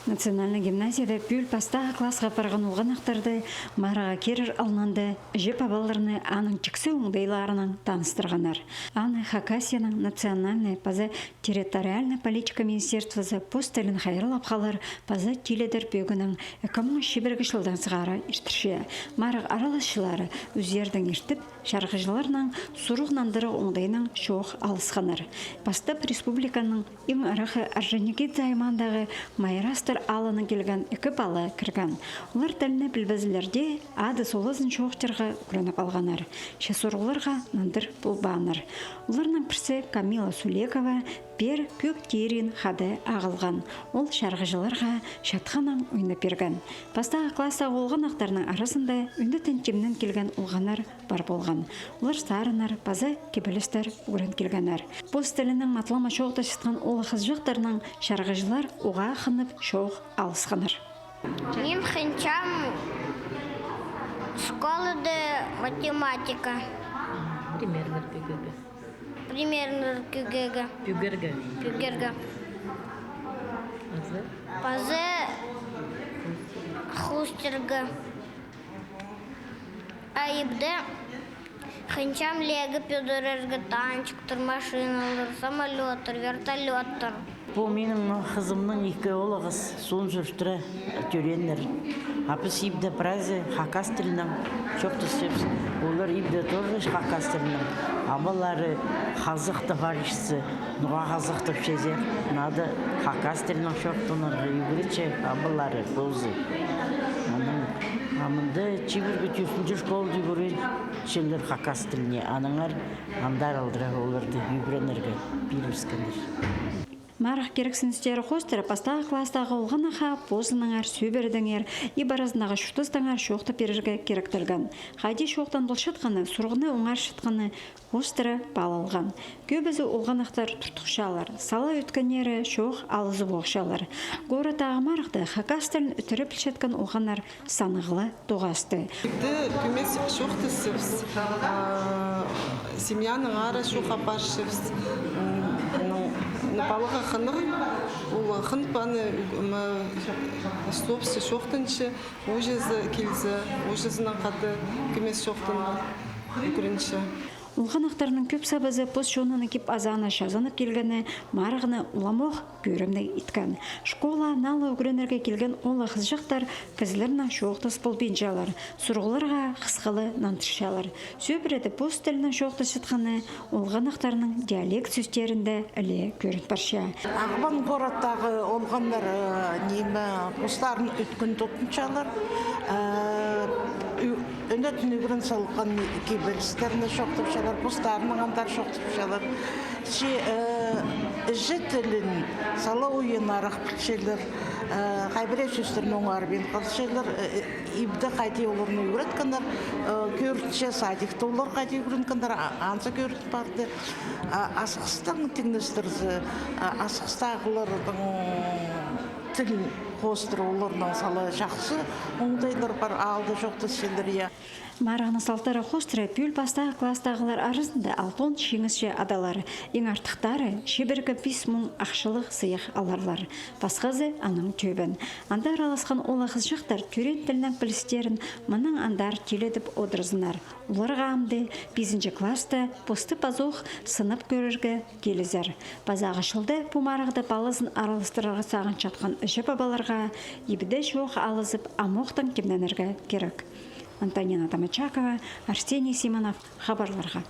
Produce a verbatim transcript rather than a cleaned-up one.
Национальный гимназияда пӱӱл пастағы классха парған олғаннахтарды марығға кирер алнында іҷе-пабаларны аның тиксі оңдайларынаң таныстырғаннар. Аны Хакасияның национальный паза территориальный политика министерствозы пос тілін хайраллап халар паза тилідер пӧгінең ікі муң чибіргі чылдаң сығара иртірче. Марығ араласчылары ӧзердең иртіп, чарғыҷыларнаң сурығ нандырығ оңдайнаң чоох алысханнар. Пастап республиканың иң ыраххы Орджоникидзе аймағындағы Майрастар аалынаң килген ікі пала кірген. Олар тілні пілбезелер дее, ады-солазын чоохтирға ӱгреніп алғаннар. Че сурығларға нандыр полбааннар. Оларның пірсі Камила Сулекова пеер кӧк тирин хада ағылған. Ол чарғыҷыларға чатханнаң ойнап пирген. Пастағы класстағы олғаннахтарның аразында ӱнетін тимнең килген олғаннар пар полған. Олар сарыннар паза кибелістер ӱгрен килгеннер. Пос тілінең матлама чоохтасчатхан оолах-хызыҷахтарнаң чарғыҷылар уғаа хынып чоох алысханнар. Мин хынчам школада математика. Примерлер пӧгерге. Примерлер пӧгерге. Пӧгерге. Пӧгерге. Паза? Паза хоостирға. А ибде хынчам лего пӱдірерге, танчиктер, машиналар, самолёттар, вертолёттар. Пу минің хызымның ікі оолағас, соонҷа ӱстӱре тӧрееннер. А піс ибде прайзы хакас тілінең чоохтасчабыс. Олар ибде тоже хакас тілінең. Абалары хазахтап парчатса, ноға хазахтапчазар, надо хакас тілінең чоохтанарға ӱгретче абалары позы. Анаң, а мында чибіргі тӧртінҷі школада ӱгретчелер хакас тіліне, аннаңар андар алдыра оларды ӱгренерге пирібіскеннер. Марығ кирексіністері хоостыра пастағы класстағы олғаннахха позынаңар, сӧбіредеңер, иб аразындағы чуртастаңар чоохтап пирерге киректелген. Хайди чоохтан полчатханы, сурығны оңарчатханы хоостыра паалалған. Кӧбізі олғаннахтар туртухчалар, сала ӧткеннері чоох алызып оохчалар. Городтағы марығда хакас тілін ӧтіре пілчеткен олғаннар санығ ла тоғасты. Ибде кӧмес чоохтасчабыс, а, семьянаң ара чоох апарчабыс. М, ну, ну, палаға хынығ, ол хынып аны, м, сообща чоохтанча, ууҷазы килзе, ууҷазынаң хада кӧмес чоохтанарға ӱгренче. Олғаннахтарның кӧп сабазы пос чонының кип-азааны чазанып килгені марығны уламох кӧрімніг иткен. Школаа наа ла ӱгренерге килген оолах-хызыҷахтар кізілернең чоохтас полбинчалар, сурығларға хысхалы нандырчалар. Сӧбіреде пос тілінең чоохтасчатханы олғаннахтарның диалект сӧстерінде іле кӧрін парча. Ағбан городтағы олғаннар, э, ниме, постарын ӧткін тутынчалар, э, ӱ-, ӱнетін ӱгрен салған кибелістерні чоохтапчалар, постарынаң андар чоохтапчалар. Че, э, іҷе тілін сала уйанарах пілчелер, э, хай пірее сӧстерні оңарбин халчалар, э, ибде хайди оларны ӱгреткеннер, э, кӧрінче садикте олар хайди ӱгренгеннер, а, анзы кӧрін парды. А, Асхыстаң тиңнестірзе, а, Асхыстағыларның тіл хоостыра оларның сала чахсы оңдайлар пар, аалда чоохтасчалар, я. Марығның салтары хоостыра пӱӱл пастағы класстағылар аразында алтон чиңісче адалар. Иң артыхтары чибіргі пис муң ахчалығ сыйых аларлар. Пасхазы анаң тӧбін. Анда араласхан оолах-хызыҷахтар тӧреен тілнең пілістерін мынаң андар тиледіп одырзыннар. Оларға амды пизінҷі класста посты пазох сынап кӧрерге килізер. Пазағы чылда пу марығда палазын араластырарға сағынчатхан іҷе-пабаларға ибде чоох алызып, амохтаң тимненерге кирек. Антонина Домочакова, Арсений Симонов, хабарларға.